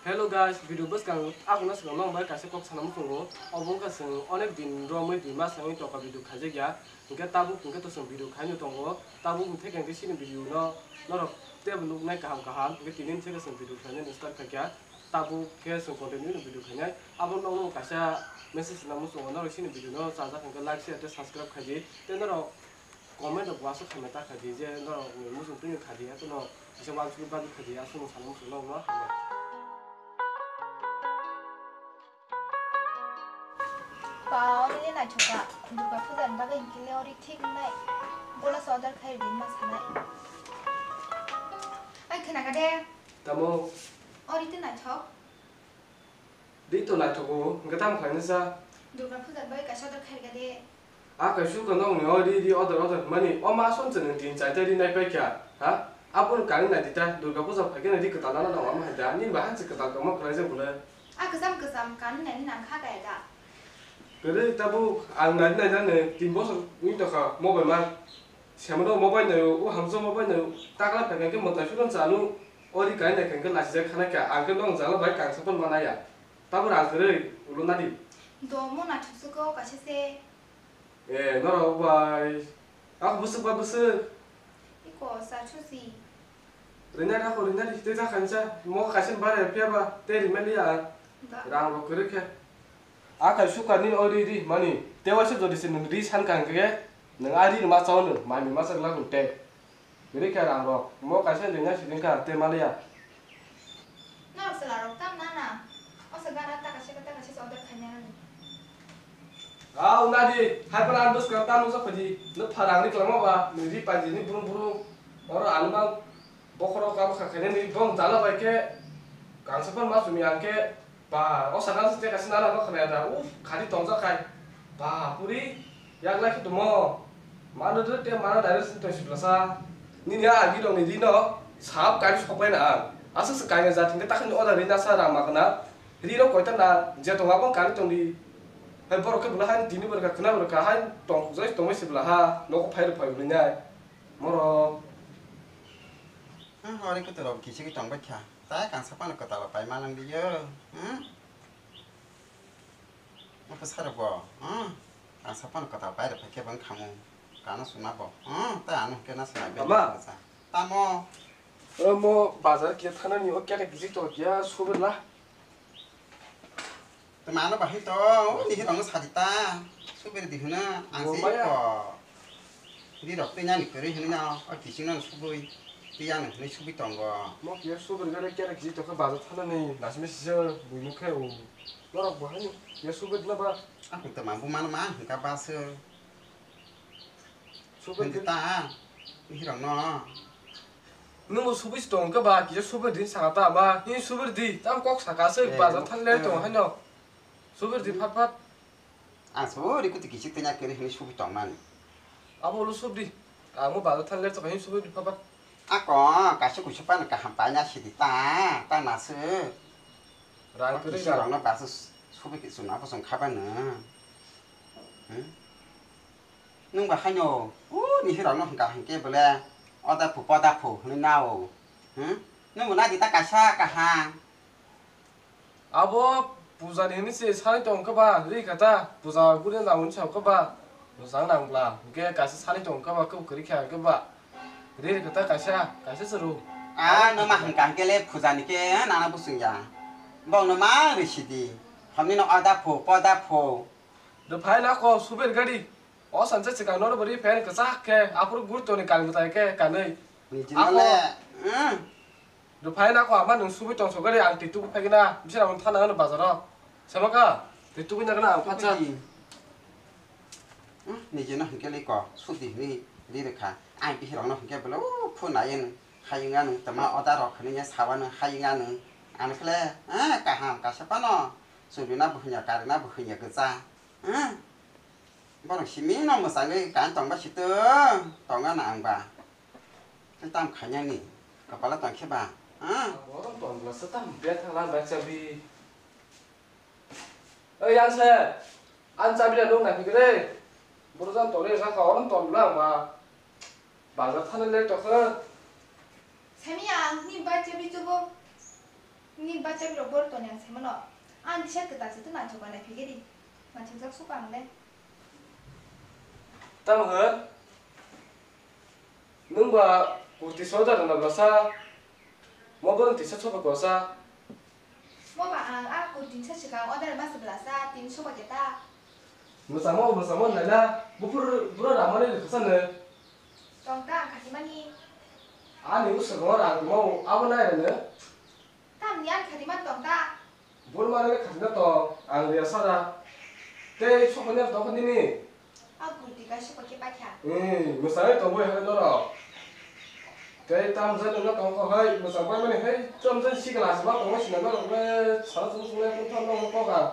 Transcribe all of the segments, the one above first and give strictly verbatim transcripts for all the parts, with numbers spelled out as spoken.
Hello guys, video bwskang abono swkang nong bai kaisa kok sana muchungo. Obo wngkha chwng onek din romwi dui mas wngwi tongkha video khaijakya. Hwnkhe tabuk hwnkhe to chwng video khaino tongo. Tabuk hwnkhe hwnkhe chini video no norok teibo nuknai kaham kaham. Hwnkhe tini hwnkhe chwng video khainani start khaikha. Tabuk khe chwng continue no video khainai. Abo nokno kaisa message rwna muchungo, norok chini video no chajak hwnkhe like, share tei subscribe khaidi. Tei norok comment rok bo aswk khaina ta khaidi je norok ni muchung twi khaidi, hato no kisa wansugwi bagwi khaidi, aswk no sana muchung nokno hambai. Ba, ori le naithok kha. Durga puja ni bagwi hinkhe le ori thik wngnai. Bola se order khai rwdi hwnma sanai. Ai, khna kha de. Tamo? Ori tei naithok. Di to naithogo, hwnkhe tamo khlainai sa? Durga puja ni bagwi kaisa order khai rwkha de. A kaisa khe nokni o ri ri order order hwnmani, o ma som chwng tin chai ta ri nai paikha, ha? Abono kanwi naidi ta, Durga puja phaikhe nai ri kwtal nana nang ama hai da, nini bai hansi kwtal tongma kwlaijak bwle. A kwcham kwcham kanwi naidi nang kha kaya da. Kwrwi tabuk ang naidi naidi ani tin bosor wng tongkha mobile man. Semano mobile nayo, o hamso mobile nayo, takla phaikha khe mwtai phano chanu, o ri kai naikha khe lachijak khana kha, ang khe nong jala bai kangsa phano manaya. Tabuk rang kwrwi, ulo nadi. Do mo naithok se kok kaisa se. Eh, norok bai. Ako bwswk ba bwswk. Iko sa chusi. Rinari ako rinari tei ta khansa. Mo kaisa bare phiya ba tei rimani ya. Ba. Rang rok kwrwi khe. A kai suka ni o ri ri mani. Tewa se jodi se nung ri san kang khe. Nung a ri ma chao nung. Mai mi ma sak la nung te. Kwrwi khe rang rok. Mo kaisa ringa si ringkha tei maliya. Norok chwla rok tam nana. O se gara ta kaisa ta kaisa se order khainai ani. Au nadi, hai pala ang bwskang tamo sa phaji. No pharang ri klama ba, ni ri panji ni brum brum. Oro ang mang bokhoro ka bwkha khainai ni bong jala bai khe. Kangsa phan ma sumi ang khe. Ba, o sakang se teka se nana no khwnaya da. Uf, khadi tongjak khai. Ba, puri, yak lai khe tumo. Mano de te mano direct sin tong sibla sa. Nini a agi rok ni ri no, sap kari sok pai na ang. Aswk se kanya jat hingke takhani order ri na sa rang ma khna. Ri rok koita na, je tongo abo kari tong di. Hai borok khe bwla hai tini borok kha khna borok kha hai tong jai tong bai sibla ha. Nogo phai rok phai bwlai nai. Moro. Hmm, ori kutu rok kisi ki tong bai kha. Tai kangsa pano kwtal pai ma lang di yo. Hmm? Abo sara bo, hmm? Ang sapano kwtal pai rok khe bang khamu. Kano suna bo, hmm? Tai ano khe na suna be. Ama. Tamo. Omo bazar khe thanani o kene kisi to kya subirla. Te mano bahai to, o ni rong sadi ta. Subir di huna, ang se ko. Di rok tei nani kwrwi hwnwi no, o kiching no subui, tei ano hwnwi subui tongo. Mo kiya subui gare kera kisi tokha bazar thana ni nasme sisa bui nukhe o. Norok bo hani kiya subui dina ba. Ang tongma bumano ma hwnka ba se. Subui hwnwi ta, bihirok no. Nungbo subui tongkha ba, kiya subui din saka ta ba, hi subui di, tam kok saka se bazar thana le tong haino. Subui di phat phat. Ang so ri kuti kichik tanya kiri hini subi tong mani. Abo ulo subdi. Ang mo bazar thang ler tong hini subdi papa. Ako kaisa kuisa pan kaham paina sidi ta, ta nasu. Rang kiri rang. Rang na basu subi ki suna ko sung khaba na. Hmm? Nung ba haino, u ni hiro no hingka hingke bole, oda pu poda pu hini nao. Hmm? Nung na di ta kaisa kaham. Abo puja ni hinwi se sani tong khe ba, ri kha ta, puja guri na hwnwi sa khe ba, puja nang bla, hwnkhe kaisa sani tong khe ba, khe kwrwi kha khe ba, ri kha ta kaisa, kaisa chwrwng. A, no ma hwn kang khe le puja ni khe, nana bwswng ya. Bong no ma ri sidi, hamni no ada pho, poda pho. Rw phai na ko, super gari. O sanse swkang nono bo ri phaiyani kwchak khe, aphuru guri tongni kal mwtai khe kanwi. Nijino le, hmm. Rw phai na ko ama nwng subui tong sogari ang twi tubui phai gina, bisi rang thana hwnwi bazaro. Sama kha, twi tubui na gana ang phatsa. Tubui. Hmm, nijino hwnkhe le ko, sudi hwnwi ri rwkha. Ang bihirokno hwnkhe bwle, o, phone nai nwng, hai wngya nwng, twma oda rok hwnwi ya sawa nwng, hai wngya nwng. Ang khle, eh, kaham, kaisa phano, chwrwina bo hwnya, karina bo hwnya kwcha. Hmm. Borok simi no mwchangwi kan tongba sitwng, tonga na ang ba. Tei tam khainani, kapala tong khe ba, ha? Borok tong bwla se tam bia thang lang bai chabi. Oi, yang se, ang chabi da nung na phikre. Borok jang tong le sa kha, orom tong bwla ang ba. Bazar thana le tokha. Sami ang ni bai chabi chubo. Nini bachari rok bor toni ang saimano. Ang t-shirt kwtal se tuna chokma nai phege di. Machikjak suka ang le. Tamo hwn? Nwng ba kurti soda rwna bwlasa, mo borok tisa soba kwsa. Mo ba ang a kurti sa swkang order mas bwlasa, tin soba keta. Mwsamo, mwsamo naila, buphur bro ramani rwkha sano. Tong ta ang khatimani. Ani usuk mo rang mo abo nai rwno. Tamni ang khatiman tong ta. Bor mare khatina tong, ang ria sara. Tei sokoni tong nini. A gulti kaisa paikhe paikha. Hmm, mwsai tongwi hai norok. Tei tamjani no tong kho hai, mwsang pai mani hai, tamjani sikla asma tongwi sina norok le, sara sung sung le, kung thang nong kok ang.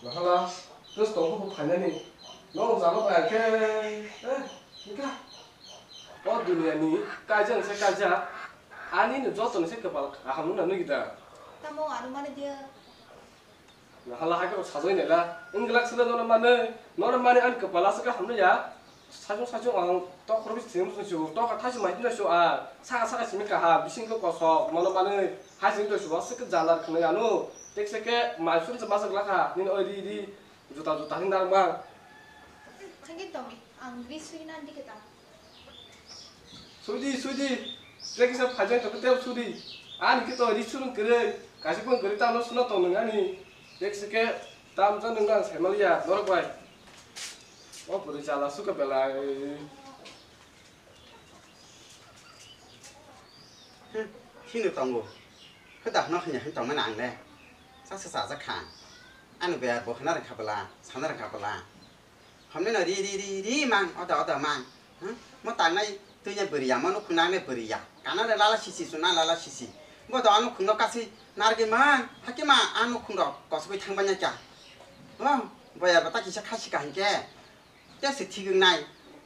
Nahala, just tong kho phainani. Nong jalo bai khe, eh, nika. O duniani kaijak se kaijak, ani no joto ni se kwpal kaham wngna nugwi da. Tamo ano mani dia. Nahala hai khe sajai nela, wng glak sele nono mani, nono mani ani kwpal aswk kaham ya. Sajung sajung ang tokhor bisi thim sung su, tokha thaisi mai thim su a, saka saka simi kaha, bising khe kosok, nono mani hai simi su aswk jalar khwnai ano, tek se khe mai suri se masa glak ha, nini oi ri ri, juta juta hin dar ma. Thangin tong, ang ri sui nan dikhe ta. Sudi, sudi. Trekisa phajang to tep sudi. Ani kito ri surung kere. Kasi pun kere tamo suna to nung ani. Trekisa ke tam to nung ang semal ya, norok bai. O puri jala suka belai. Hmm, sini tongo. Heda hno hanya hin tongmani ang le. Sa sa sa kha. Ani ber bo hna rang kha bela, sana rang kha bela. Hamneno ri ri ri ri mang, oda oda mang. Hm? Mo tangnai tuinai bwrwi ya, mo nukhung nangnai bwrwi ya. Kanale lala sisi suna lala sisi. Bo do a nukhungno kasi narwgwi mang, hakhe ma a nukhungrok kosogwi thangbaina kya. Oh, boyar bata kisa khasi kaham khe. Tei se thik wngnai.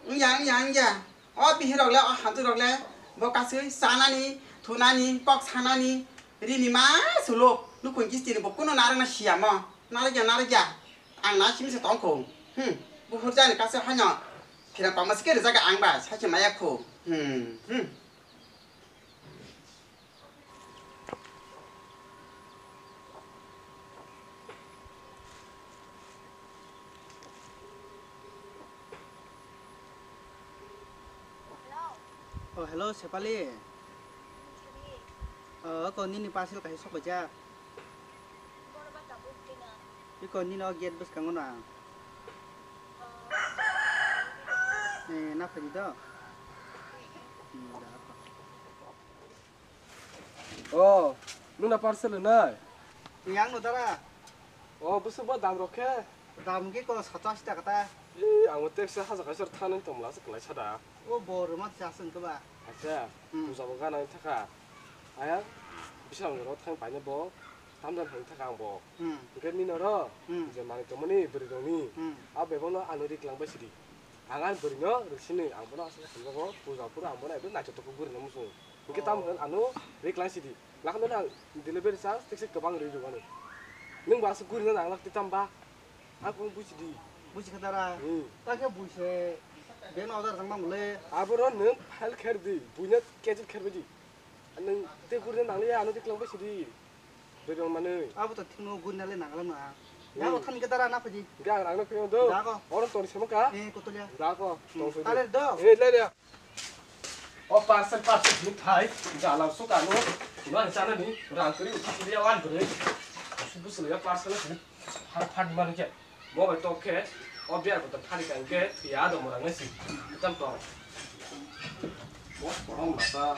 Wngya, wngya, wngya. O bihirrok le, o hamjwkrok le, bo kasui chanani, thunani, kok sanani, rini ma suluk. Nukhung kistini bo kunu narwkna siyamo. Narwkya, narwkya. Ang na simi se tong kho. Hmm. Buphur jani kaisa haino phirang pangma se khe rijak ang bai, sakhe maya kho. Hmm. Hmm. Oh, hello, Sepali. Oh, ko nini parcel kaisa sok paijak. Iko nini o gate bwskango na. Eh, na phai di do. Hmm, da, apa. Oh, nuna parcel nai? Yang no dara. Oh, bwswk bo dam rok khe? Dam khe ko sato asi taka ta. Ih, ang bo teksa haja kaisa thanani tongmla se kwlai sada. O bo rwma se aswng khe ba. Acha, hmm, puja bo gana thaka. Aya, bisam ro thang paine bo. Tamdan hai thaka ang bo. Hmm. Hingke nini oro, hmm, je manui tongmani bwrwi rokni, hmm, a bebakno ano ri kwlangbai sidi. Ang ani bwrwino ri sini, ang bono aswk hamjago, puja phuru ang bono ekdom naithotok khe bwrwino muchungo. Hingke tamo hwn ano ri kwlang sidi. Lakhano ang delivery charge tikse kwbang ri rwgano. Nwng bo aswk gurina nanglak twi tamba? Ang kok buji di. Buji kha dara. Hmm. Ta khe bui se beno order jang mang le. Aboro nwng file kher di, buino cancel kher di. Nwng tei gurina nangliya, ano tei kwlangbai sidi. Bwrwi rok manwi. Abo to thwngno gurina le nangla ma. Hmm. Yago thani khe dara na phaidi. Ga rang no phiyong do. Dago. Oro toni sama ka. Eh, kotolya. Dago. Hmm. Tong phiyong. Tale do. Eh, le le. O parcel, parcel ni thai. Ga lang so ka no. Kuna chana ni rang kri uthi kri awan bre. Subu sulu ya parcel ni. Har phar ni manu khe. Mo bai tok khe. O biar ko to phari kan khe. Ya do mo rang nasi. Tam to. Mo ko rong masa.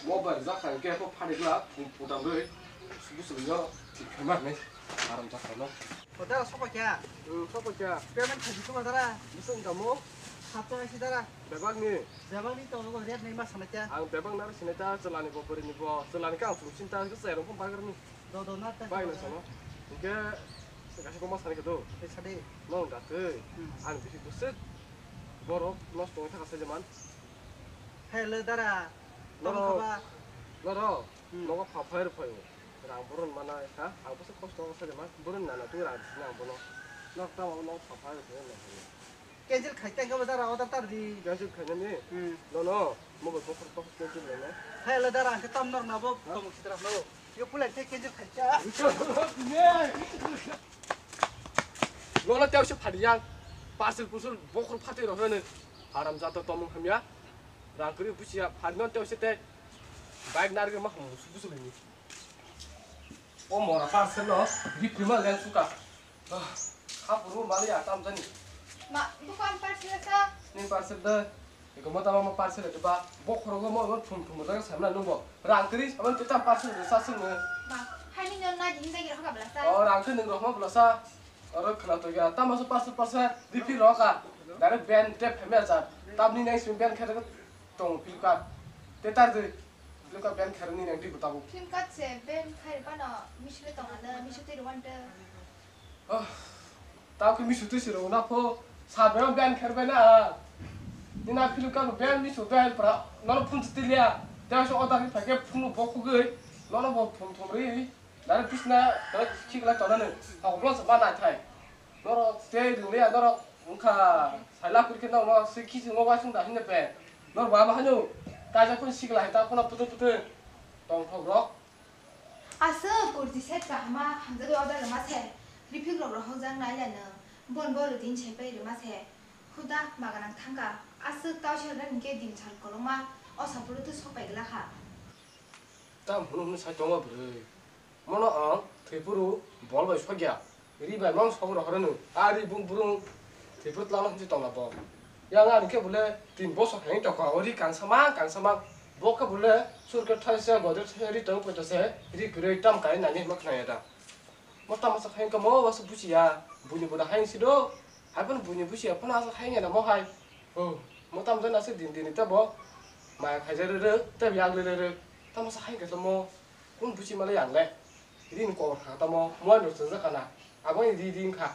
Mo bai rijak kha hingke bo phanikla, pudam rwi, buchwlwino thik khaima hinwi aram jak khaino. O dara sokpakya? Hmm, sokpakya. Payment khaidi khoma dara? Bwswk wngkha mo? Sato aisi dara. Bebakni? Bebakni tongo rate nai ma sanai kya? Ang bebak naro sinai ta, chwlani bo, bwrwini bo, chwlani khe ang chwng sinta, hwnkhe chwrairok phano bargarni. Do, do, na ta. Bai na sano. Hwnkhe kaisa kok ma sanai khe do. Tei sadi. Nong da twi. Hmm. Ang bisi bwswk borok nosto wngwi thangkha sai jaman. Hello dara. Norok, tongkha ba? Norok, hmm, nogo pha phai rw phaio. Rang boron mana kha, ang bwswk kosto kha sai ma, boron nana twi rang sini ang bono. Nok tamo nok pha phai rw phaio nok. Cancel khai tang kha ba dara order tar di. Cancel khai nani? Hmm. No, no, mo bo bokhor bokhor cancel nana. Hello dara, ang khe tam nor na bo, ha? Tamo sitra no. Yo pula te kenjir khacha. Nono tei se phadi yang. Parcel pusel bokhor phatwi rok hwnwi. Haram jato tomung hamya. Rang kwrwi busiya phadi non tei se tei. Bike narwgwi ma hamu busu busu lini. O mora parcel no. Bipri ma leng suka. Ah, hapuru mali atam jani. Ma, bukan parcel sa. Ni parcel de. Iko mo tama mo parcel de ba. Bokhorogo mo mo thum thum jaga samna nungbo. Rang kri samna te tam parcel de sa sung ne. Ma, hai ni non na jing jagi roka bla sa. O rang kri nung rohma bla sa. Oro khna to ya. Tama so parcel parcel. Ripi roka. Dari ben te pemya sa. Tam ni nang sim ben khe tong Flipkart. Te tar de. Flipkart ben khe ni nang di butabo. Flipkart se ben khai pa no. Misle tong na, misle te wante. Oh, tao khe misu twi siro na pho. Sa be ben kher be na. Ni na Flipkart ben misu ben pra. Nono phone twi lia. Tei so order ni phai khe phone bo khugui. Nono bo phone thom ri. Dare pisna dare khikla tona ne. Ha ko blon sa ba na thai. Noro tei ring lia noro wngkha. Saila kur khe nono se kisi ngo wa sung da hin pe. Noro ba ma hanu. Kaja kun sikla hai ta kono putu putu. Tong thok rok. Aswk kurti set kahama hamjagwi order rwma se, riphik rok rohorjak nai leno, bon bo rwdin se pai rwma se, huda maganang thangka, aswk tau se rwna hinkhe din sal kolokma, o sapulu twi sok pai glakha. Tam hwnwi hwnwi sai tongma bwrwi, mono ang thwiphuru bol bai sokya. Ri bai mang sok rok horo nung. A ri bung burung thwipru tlangna hwnsi tongla bo. Yang ani khe bole tin bosor hai tongkha o ri kangsa mang kangsa mang. Bo khe bole sur khe thaisa godre thaisa ri tong phaito se ri kwrwi tam kai nani hwnma khnaya da. Mo tamo sa hai kamo wasu buchiya. Buini buda hai si do. Hai phano buini buchiya phano asa hai ngena mo hai. Oh, mo tam jana se din din ta bo. Maya khaija rere te biang rere. Tamo sa hai khe mo. Kun buchi male yang le. Ri ni kor kha tamo. Mo no chajak kana. Abo ni ri ri kha.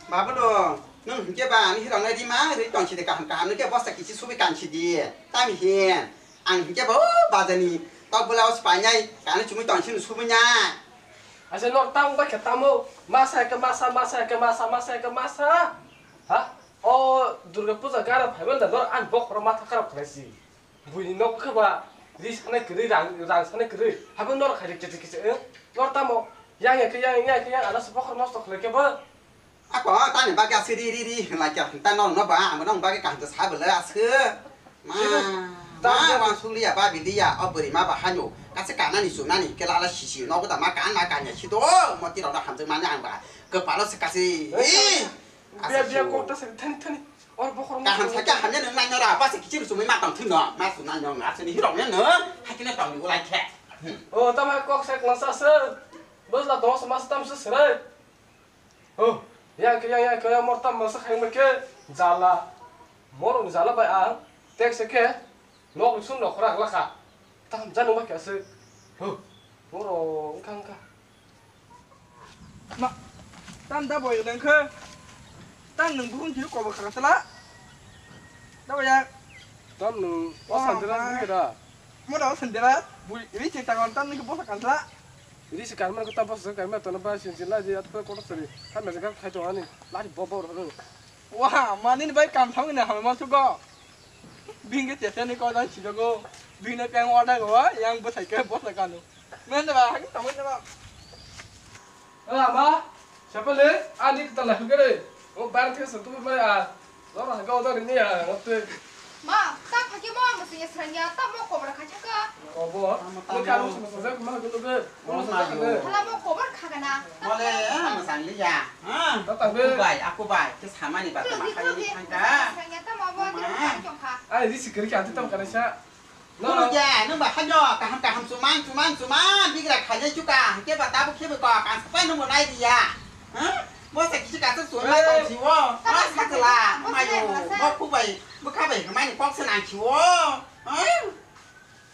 Babu dong, nwng hinkhe ba ani hirok nai rima rwi tong sidi kaham kaham, nwng khe bosta kichi subi kan sidi. Tami hin, ang hinkhe ba o bazani tok bwla o swpainai kani chumui tong sini subui nai. Asa nor tamo ba khe tamo, masa khe masa, masa khe masa, masa khe masa. Ha? O Durga Puja gara phaiman da nor an bokhoro matha kharap khlai si. Buini nok khe ba ri sanai kwrwi, rang, rang sanai kwrwi. Habo nor khai khe khe khe, eh? Nor tamo yang ya khe yang, yang ya khe yang, ana se bokhor nosto khlai khe bo. Ako tani bagwi aswk ri ri ri lai kya ta nor no ba, amo nong bagwi kaham sa bwle aswk. Ma, Sino, ma, tamo. Wan suliya ba biliya, o bwrwi ma ba hanyo. Kase kanani chunani kela ala sisi no bo da ma kan ma kan ya si do, mo ti rok no hamjak mani ang ba. Kwpalo se kasi. Eh, eh. Biya, biya, kokta se thani, thani. Or bokhorok kaham sakya hamya nung nai nora, basa kichir sumui ma tong thwino, ma su nai nong, asini hirok nung, hakino tong ni ulai khe. Hmm. O, tama kok sak nasa se. Bosla dos mas tam se serai. O, yang ke yang, yang ke yang mor tam masa khai me ke jala. Mor jala bai ang, tek se ke, nok sun nok khora lakha. Tam janu ma kya se. Ho, moro, engka, engka. Ma, tam da boy nang khe. Tam nung buhung jiru kobo khaka sala. Da boy ya. Tam nung o sandira ma. Bui da. Mo da o sandira. Bui, ri che ta kon tam nung bosa kan sala. Ri se kan ma ko ta bosa kan ma to na ba sin jila ji at ko ko sari. Kan ma ga khai to ani. Lari bo bo ro. Wa, mani bai kam thang na ha ma su go. Bing ke tete ni ko dan si go. Bing na peng order go, yang bo sai ke bosa kan. Mende ba, hagin tamo ne ba. Ah, ma, siapa le? Ah, ni kita lah, gede. Oh, barang kita sentuh mana ah? Lo lah, kau tahu ni ah, ngote. Ma, ta phaki mo amo sing serang ya, ta mo kobor kha chaka. Kobor? Mo kanu sing sing mo kunu ke. Mo sing sing ke. Hala mo kobor kha kana. Mole, ah, masang li ya. Ah. Ta ta be. Aku bai, aku bai. Ke sama ni ba ta ma kha ni thangka. Serang ya, ta mo bo ni chong kha. Ah, ini sikir ki anti tam kana sa. Noro je, nwng ba haino kaham kaham chumang chumang chumang bigra khainai chuka, hwnkhe ba tabuk khe bai kok ang sapai nwng bo nai di ya. Huh? Bo se kisi kaisa chumai tong si o. Tamo sakla, mayo, bo khubai, bwkha bai hwnmani kok se nang si o. Huh?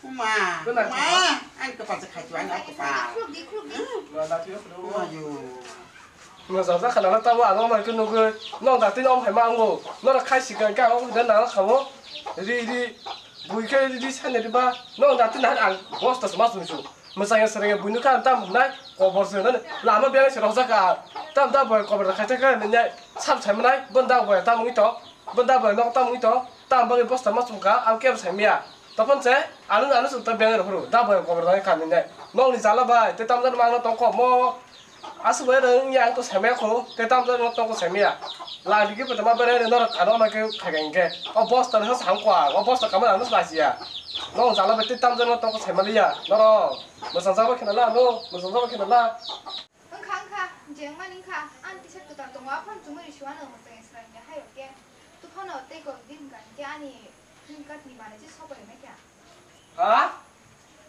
Uma, uma, ang kapal se khai chuan, ang kapal. Khuluk di, khuluk di. Mayo. Masa sa khala tamo ang mai kunu nugwi. Nong da tin om hai ma ango. Nora khai si kan ka o da na khawo. Ri ri. Bui khe ri ri sane ri ba. Nong da tin ang bosta sma sum su. Masa ya sereng bui nu ka tam nai. Kobor se na. Lama biang se roja ka. Tam da boy kobor khai ta ka ne nyai. Sab sai manai. Bon da boy tam ngi to. Bon da boy nok tam ngi to. Tam bagi bosta ma sum ka. Ang ke sai mia. Topon se, anu anu suk ta beng ro huru. Da boy kobor dai khan ni nai. Nong ni jala bai, te tam jan mang no tong ko mo. Asu bai rang ya to semya ko, te tam jan no tong ko semya. Lang digi pe tama bere no ano na ke khagen ke. O bosta no sang kwa, o bosta kamar anu sa sia. Nong jala bai te tam jan no tong ko semya liya. Noro, mo sang sa ba khina la no, mo sang sa ba khina la. Wngkha, wngkha, je wngmani wngkha, ani t-shirt kwtal tongo, aphano chumui risuano mwchangni swrangni hayokhe. Tuphano tei kok din wngkha, hinkhe ani Flipkart ni manwi se sopai rwnai kha. Ha?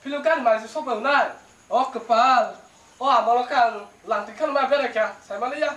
Flipkart ni manwi se sopai rwnai? O kwpal! O amalo khe ang langtwi kheno ma berai kha, saimaliya.